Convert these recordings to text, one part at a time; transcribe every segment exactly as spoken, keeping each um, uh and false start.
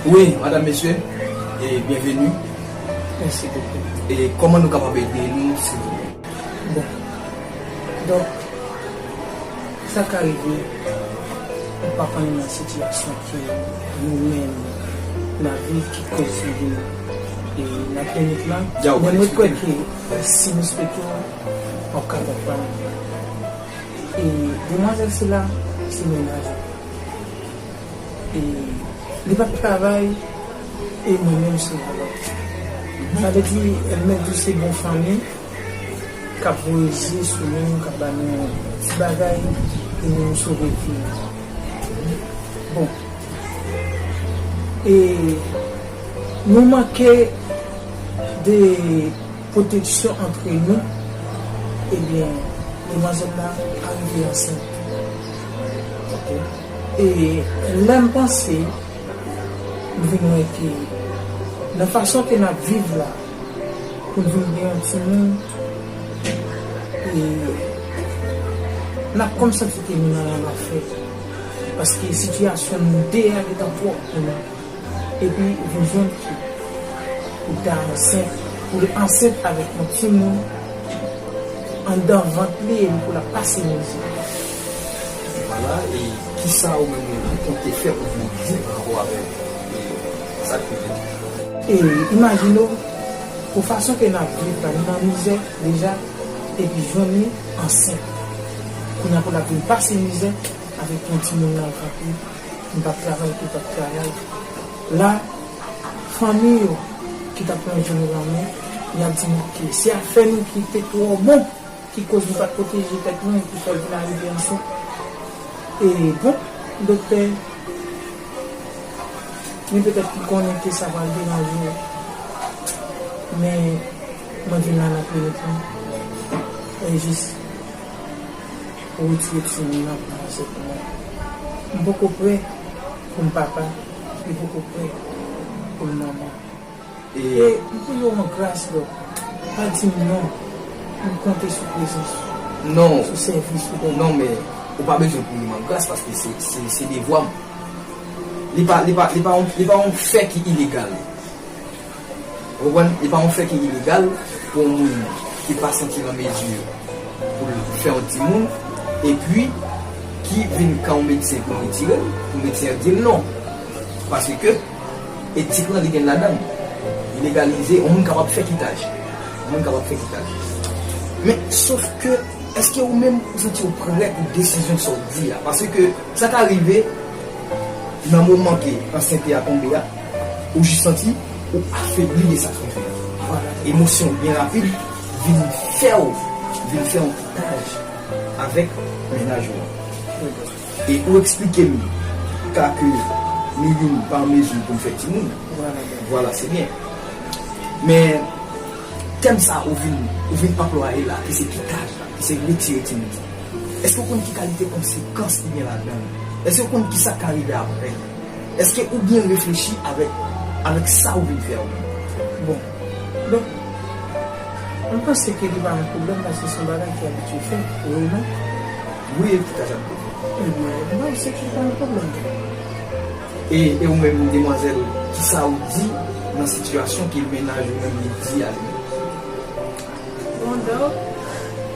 Wi, madam, mesye, e byenveni. Mèsi bokou. E kòman nou kapab ede nou, silvouplè? Bon. Donk, sa ka rive, ou pa konn nan sitiyasyon ke nou menm n ap viv ki koz nou vin, e, nan klinik la. Men mwen kwè ke si nou swete, w ap ka konprann. E demwazèl sila, se mennaj li. E li p ap travay, e mwen menm se vòlò. Sa vle di, mèt di se bon fanmi k ap voye je sou nou, k ap ba nou ti bagay, e nou sove vi nou. Bon. E nou manke de pwoteksyon antre nou, ebyen, demwazèl la arive ansent. Ok. E lè m panse, m vin wè ke nan fason ke n ap viv la, pou n vin gen yon timoun, e n ap kòm santi ke nou nan yon afè. Paske sitiyasyon nou de a gentan twòp pou nou. Epi vin jwenn ke ou ta ansent, ou te ansent avèk yon timoun anndan vant li epi pou l ap pase mizè. Vwala, e kisa ou menm ou konte fè pou vin di pa rapò avèk, e, sa k rive? E imajine w, pou fason ke n ap viv la, nou nan mizè deja, epi jwenn li ansent. Kounye a pou l ap vin pase mizè avèk yon timoun nan vant li, m p ap travay, ki p ap travay. La, fanmi yo ki t ap lonje nou lanmen, y ap di nou, ok, se afè nou ki te twò bon, ki koz nou pa t pwoteje tèt nou, e ki fè l vin arive ansent. E bon, doktè, men petèt ki konnen ke sa pral deranje w, men mwen vin la nan klinik lan, e jis pou retire timoun nan, pou pase pou mwen. M poko prè pou m papa, li poko prè pou l manman. E m priye w an gras, dòk, pa di m non. M konte sou prezans ou, non, sou sèvis ou, dòk. Non, men ou pa bezwen priye m an gras, paske se, se, se devwa m. Li pa, li pa, li pa yon, li pa yon fè ki ilegal. Ou konprann? Li pa yon fè ki ilegal pou yon moun ki pa santi l an mezi pou l fè yon timoun, epi ki vin ka yon medsen pou retire l, pou medsen an di l non. Paske etik lan, li gen ladan l. Li legalize, yon moun kapab fè kitaj. Yon moun kapab fè kitaj. Men, sof ke, èske ou menm, ou santi w prè pou desizyon sa w di a? Paske sa ka rive nan moman ke ansente a tonbe a, ou jis santi ou afebli de sa k rive a. Vwala, emosyon byen rapid vin fè w, vin fè yon kitaj avèk mennaj ou an. E ou eksplike m ka ke nou youn pa an mezi pou n fè timoun. Vwala, se byen. Men, tèm sa ou vin, ou vin anplwaye la, ki se kitaj la, ki se retire timoun sa. Èske w konn ki kalite konsekans ki gen ladan l? Èske w konn ki sa k ka rive apre? Èske ou byen reflechi avèk, avèk sa ou vin fè a ou menm? Bon, donk, m panse ke li pa yon pwoblèm paske se yon bagay ki abitye fèt, wi ou non? Wi, ki ka janm fèt. Ebyen, m panse ke li pa yon pwoblèm. E, e ou menm, demwazèl, kisa ou di nan sitiyasyon ke mennaj ou menm li di a li menm? Bon, dòk,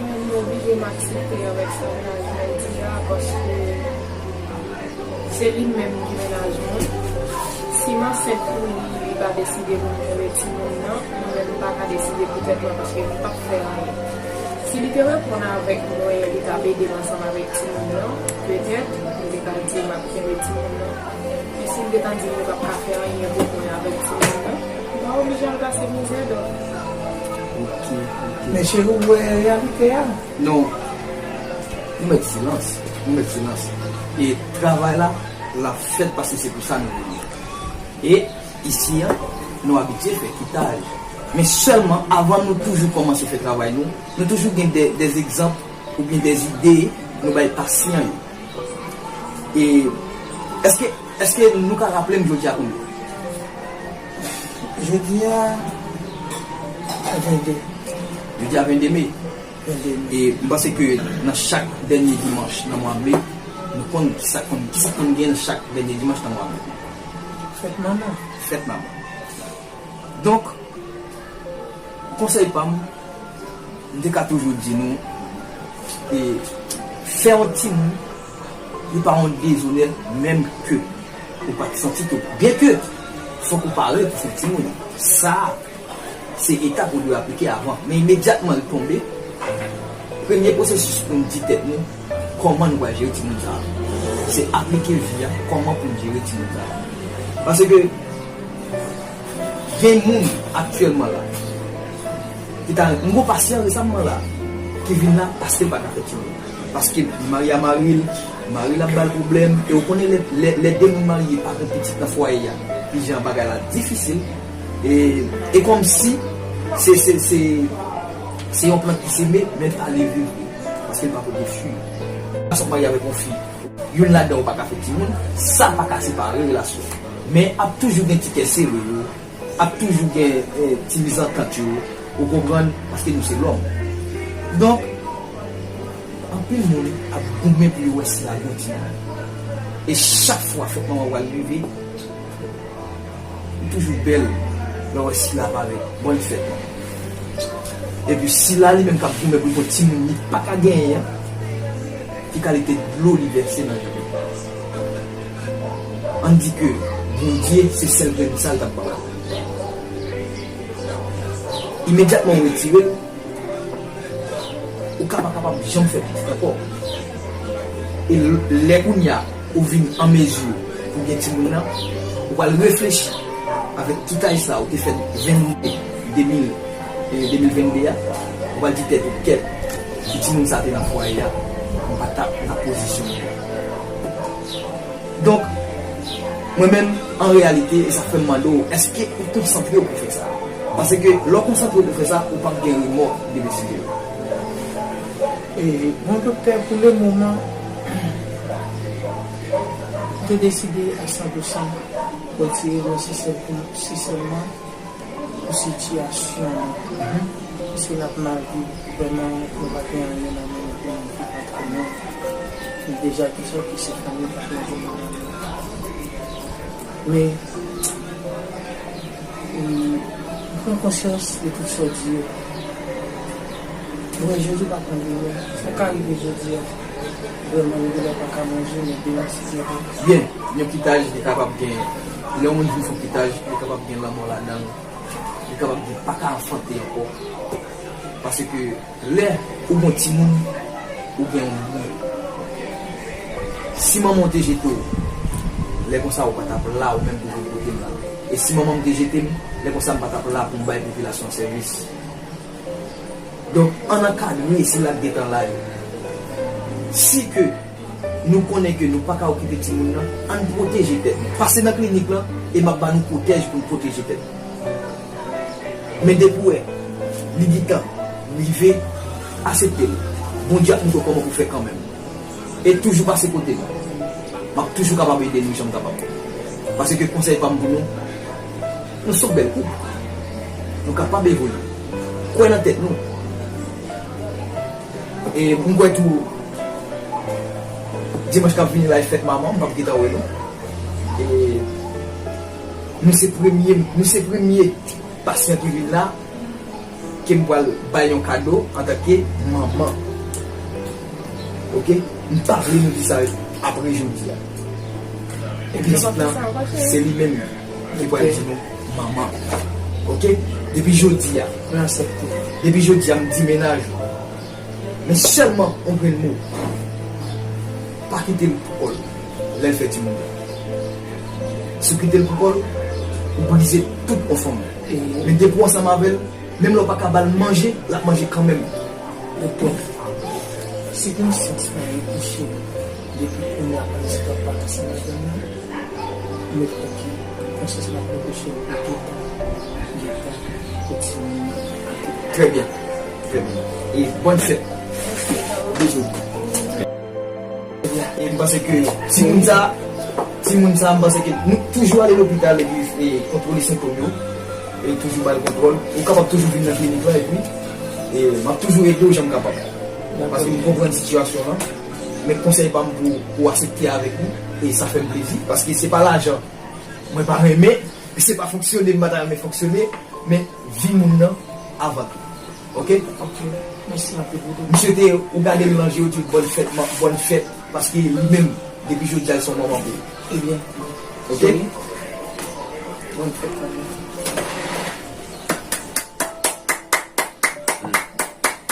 mwen, m oblije m aksepte avèk sa mennaj mwen di a, paske se li menm ki mennaj mwen. Si m ansent pou li, li pa deside pou m kenbe timoun nan, mwen menm m pa ka deside pou tèt mwen, paske m p ap fè anyen. Si li te reponn avèk mwen, li t ap ede m ansanm avèk timoun nan, petèt, m te ka di m ap kenbe timoun nan. Men si m te tande m pa ka fè anyen pou mwen avèk timoun nan, m pa oblije al pase mizè, dòk. Ok, ok. Men cheri, ou wè reyalite a? Non. Nou mèt silans. Nou mèt silans. E travay la, l ap fèt paske se pou sa nou vini. E isi a, nou abitye fè kitaj. Men sèlman, avan nou toujou kòmanse fè travay nou, nou toujou gen de, de egzanp oubyen de ide nou bay pasyan yo. E èske, èske nou ka raple m jodi a konbyen? Jodi a, vennde. Jodi a vennde me. Vennde me. E m panse ke nan chak dènye dimanch nan mwa me, nou konn kisa konn, kisa konn gen nan chak dènye dimanch nan mwa me. Fèt manman. Fèt manman. Donk, konsèy pa m, m te ka toujou di nou, e, fè yon timoun, li pa yon dezonè, menm ke ou pa t santi tou. Byen ke, fòk ou pare pou fè timoun. Sa, se etap ou dwe aplike avan. Men imedyatman l tonbe, premye pwosesis pou n di tèt nou, kòman nou pral jere timoun sa a. Se aplike vi a, kòman pou n jere timoun sa a. Paske gen moun aktyèlman la, ki ta, m gon pasyan resamman la, ki vin la paske l pa ka fè timoun. Paske li marye a mari l, mari l ap ba l pwoblèm, e ou konnen lè, lè, lè de moun marye pa gen pitit nan fwaye a, kijan bagay la difisil, e, e kòmsi se, se, se, se yon plant ki seme, men l pa leve vre, paske l pa pote fwi. Gason k marye avèk yon fi, youn ladan yo pa ka fè timoun, sa pa ka separe relasyon. Men ap toujou gen ti kè sere yo, ap toujou gen, eh, ti mizantant yo, ou konprann, paske nou se lòm. Donk, anpil moun ap goumen pou yo wè si la gen yon timoun. E chak fwa fèt manman pral rive, li toujou bèl lè w wè si la parèt. Bòn fèt manman. Epi sila li menm k ap goumen pou l pran timoun li pa ka genyen an, ki kalite dlo li vèse nan je l? Ann di ke Bondye se sèl grenn sa l t ap ba w. Imedyatman ou retire l, ou ka pa kapab janm fè pitit ankò. E l-, lè kounye a ou vin an mezi pou gen timoun nan, ou pral reflechi avèk tout aj sa ou te fè venn de mil, eh, de mil venn de a, ou pral di tèt ou, kèt, si timoun sa te nan fwaye a, m pa t ap nan pozisyon m ye a. Donk, mwen menm, an reyalite, e sa fè m mande w, èske ou konsantre w pou fè sa? Paske lè w konsantre w pou fè sa, ou p ap gen remò de deside w. E, bon, doktè, pou le moman, m te deside a san pou san retire mwen si sèlman, si sèlman pou sitiyasyon an. Mhm. Paske n ap mal viv, vrèman, nou pa gen anyen nan men nou pou nou viv antre nou. Nou deja gen sòti se fanmi pa t manje nou nan men. Men, e, m pran konsyans de tout sa w di yo. Mwen, jodi pa konn demen. Sa ka rive jodi a. Vrèman, nou genlè pa ka manje, men demen, si Dye vle. Byen, yon kitaj, li kapab gen, lè yon moun vin fè yon kitaj, li kapab gen lanmò ladan l. Li kapab di pa ka anfante ankò. Paske lè ou gon timoun, ou gen yon bri. Si manman w te jete w, lè konsa ou pa t ap la, ou menm pou vin kote m la. E si manman m te jete m, lè konsa m pa t ap la pou m bay popilasyon an sèvis. Donk, ann ankadre sila k gentan la yo. Si ke nou konnen ke nou pa ka okipe timoun nan, ann pwoteje tèt nou. Pase nan klinik lan, e m ap ba nou pwotèj pou n pwoteje tèt nou. Men depi w wè li gentan rive, asepte l. Bondye ap montre w kòman pou fè kanmenm. E toujou pase kote m. M ap toujou kapab ede nou jan m kapab. Paske konsèy pa m pou nou, nou se yon bèl koup. Nou kapab evolye. Kwè nan tèt nou. E m kwè tou, dimanch k ap vini la, e fèt manman, m p ap gentan wè nou. E nou se premye, nou se premye pasyan ki vin la, ke m pral bay yon kado antanke manman. Oke? M pa vle nou di sa apre jodi a. Pitit lan, se li menm ki pral di nou manman. Oke? Depi jodi a, depi jodi a, m di mennaj ou, men sèlman yon grenn mo. Pa kite l pou kò l lè l fè timoun nan. Si w kite l pou kò l, ou brize tout yon fanmi. Men depi w ansanm avè l, menm lè w pa ka ba l manje, l ap manje kanmenm. Doktè, si konsyans mwen retouche depi kounye a pa jiska pa ansanm avè m nan, mwen kwè ke konsyans mwen ap retouche pou gentan, gentan, pou timoun nan. Trè byen, trè byen. E bòn fèt. Bizou. E m panse ke timoun sa, timoun sa, m panse ke nou toujou ale lopital epi, e, kontwole sentòm yo. E toujou ba l kontwòl. Ou kapab toujou vin nan klinik la epi, e, m ap toujou ede w jan m kapab. Paske m konprann sitiyasyon an. Men konsèy pa m pou, pou w aksepte avèk nou. E sa fè m plezi. Paske se pa lajan Mwen pa renmen, se pa fonksyone m pa ta renmen fonksyone, men vi moun nan avan tou. Oke? Ok. Mèsi anpil, Dodo. M swete ou gade l nan je w, ou di l bòn fèt, man- bòn fèt, paske li menm, depi jodi a, li se yon manman pou ou. Ebyen, oke? Cheri, bòn fèt, manman.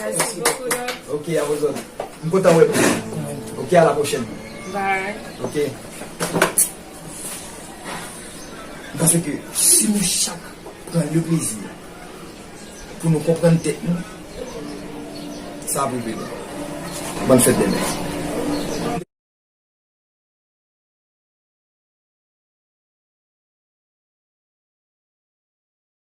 Mèsi bokou, Dodo. Oke, a vòzòn. M kontan wè nou. Oke, a la pwochèn. Bye. Oke. M panse ke si nou chak pran le plezi pou nou konprann tèt nou, sa ap rive byen. Bòn fèt demen.